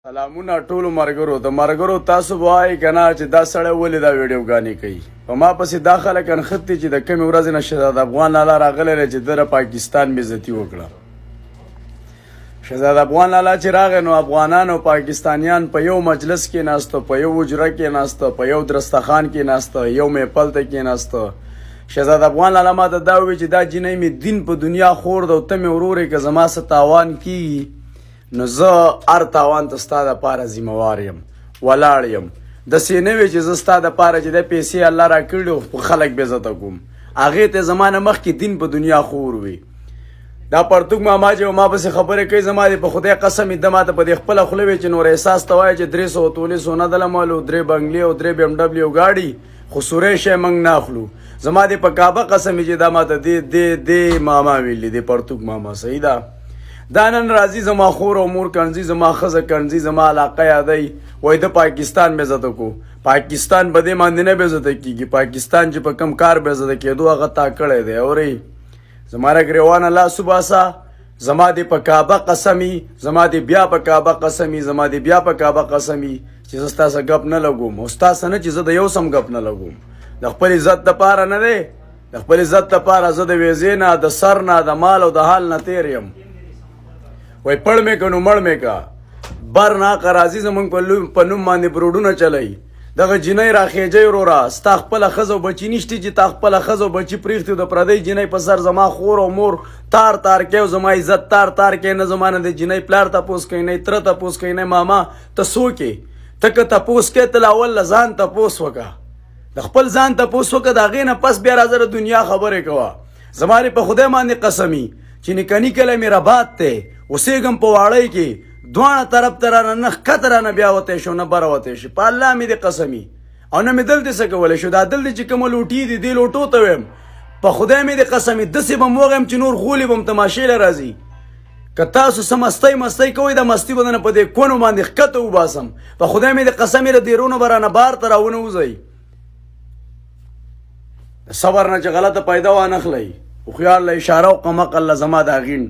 سلامونه ټولو مرګرو ته. مرګرو، تاسو به وایئ که نه چې دا سړی ولې دا ویډیوګانې کوي؟ په ما پسې دا خلک نښتي چې د کومې ورځې نه شهزاد افغان لالا راغلی دی چې ده د پاکستان بېعزتي وکړه. شهزاد افغان لالا چې راغی نو افغانان او پاکستانیان په یو مجلس کې ناستو، په یو حجره کې ناستو، په یو درستخان کې ناستو، یو محفل ته کې ناستو. شهزاد افغان لالا ما ته دا وویل چې دا جینۍ مې دین په دنیا خور ده او ته مې ورور یې، که زما څه تاوان کیږي نو زه هر تاوان ته ستا دپاره ذمه یم، ولاړ یم. داسې نه وي چې زه ستا دپاره چې د پیسې الله راکړي او خلک بې عزته کوم. هغې ته زما نه مخکې دین په دنیا خور وي. دا پرتوګ ماما چې ما پسې خبرې کوي، زما دې په خدای قسم، ده ما ته په دې خپله خوله وي چې نور احساس ته وایي چې 300 تولې سونه دله مالو، درې بنګلې او درې بي ام ډبلیو ګاډي، خو سورې شی موږ نه اخلو. زما دې په کعبه قسم چې دا ما ته دې دې دې ماما ویلي، دې پرتوګ ماما. صحیح ده. دا نن راځي، زما خور او مور کنځي، زما ښځه کنځي، زما علاقه یادوي، وایي د پاکستان بې عزته کو. پاکستان په دې باندې نه بې عزته کېږي. پاکستان چې په کم کار بې عزته کېدو هغه تا کړی دی. اورئ، زما له ګرېوانه لاس وباسه. زما دې په کعبه قسمي، زما دې بیا په کعبه قسمي، زما دې بیا په کعبه قسمي چې زه ستا سره ګپ نه لګوم، او ستا سره نه، چې زه د یو سم ګپ نه لګوم. د خپل عزت دپاره نه دی، د خپل عزت دپاره زه د ویزې نه، د سر نه، د مال او د حال نه تیر یم. وای پړ مې که نو مړ مې که. بر نا قرازي زمونږ په نوم باندې بروډونه چلوي. دغه جینۍ راخېجئ. وروره، ستا خپله ښځه او بچي نشتي چې تا خپله ښځه او بچي پرېښتي او د پردۍ جینۍ په سر زما خور او مور تار تار کوې او زما عزت تار تار کوې؟ نه زما نه د جینۍ پلار تپوس کوي، نه یې تره تپوس کوي، نه ماما. ته څوک یې؟ ته که تپوس کوې، ته لا اول له ځان تپوس وکړه، د خپل ځان تپوس وکړه، د هغې نه پس بیا راځه د دنیا خبرې کوه. زما دې په خدای باندې قسمي چې نکني کلی مې رباط دی، اوسېږم په واړۍ کې، دواړه طرف ته رانه نه ښکته رانه بیا وتی شو، نه بره وتی شو. په الله مې دې قسمي او نه مې دلته څه کولی شو. دا دلته چې کومه لوټې دي، دې لوټو ته وایم، په خدای مې دې قسمي داسې به م وغیم چې نور غولي به م تماشې له راځي. که تاسو څه مستۍ مستۍ کوئ، دا مستي به درنه په دې کونو باندې ښکته وباسم. په خدای مې دې قسمي له دیرونو به رانه بار ته راونه وځئ. صبر نه چې غلطه پیدا وانخلئ، هوښیار له اشاره او قمقل له زما دا غیڼ.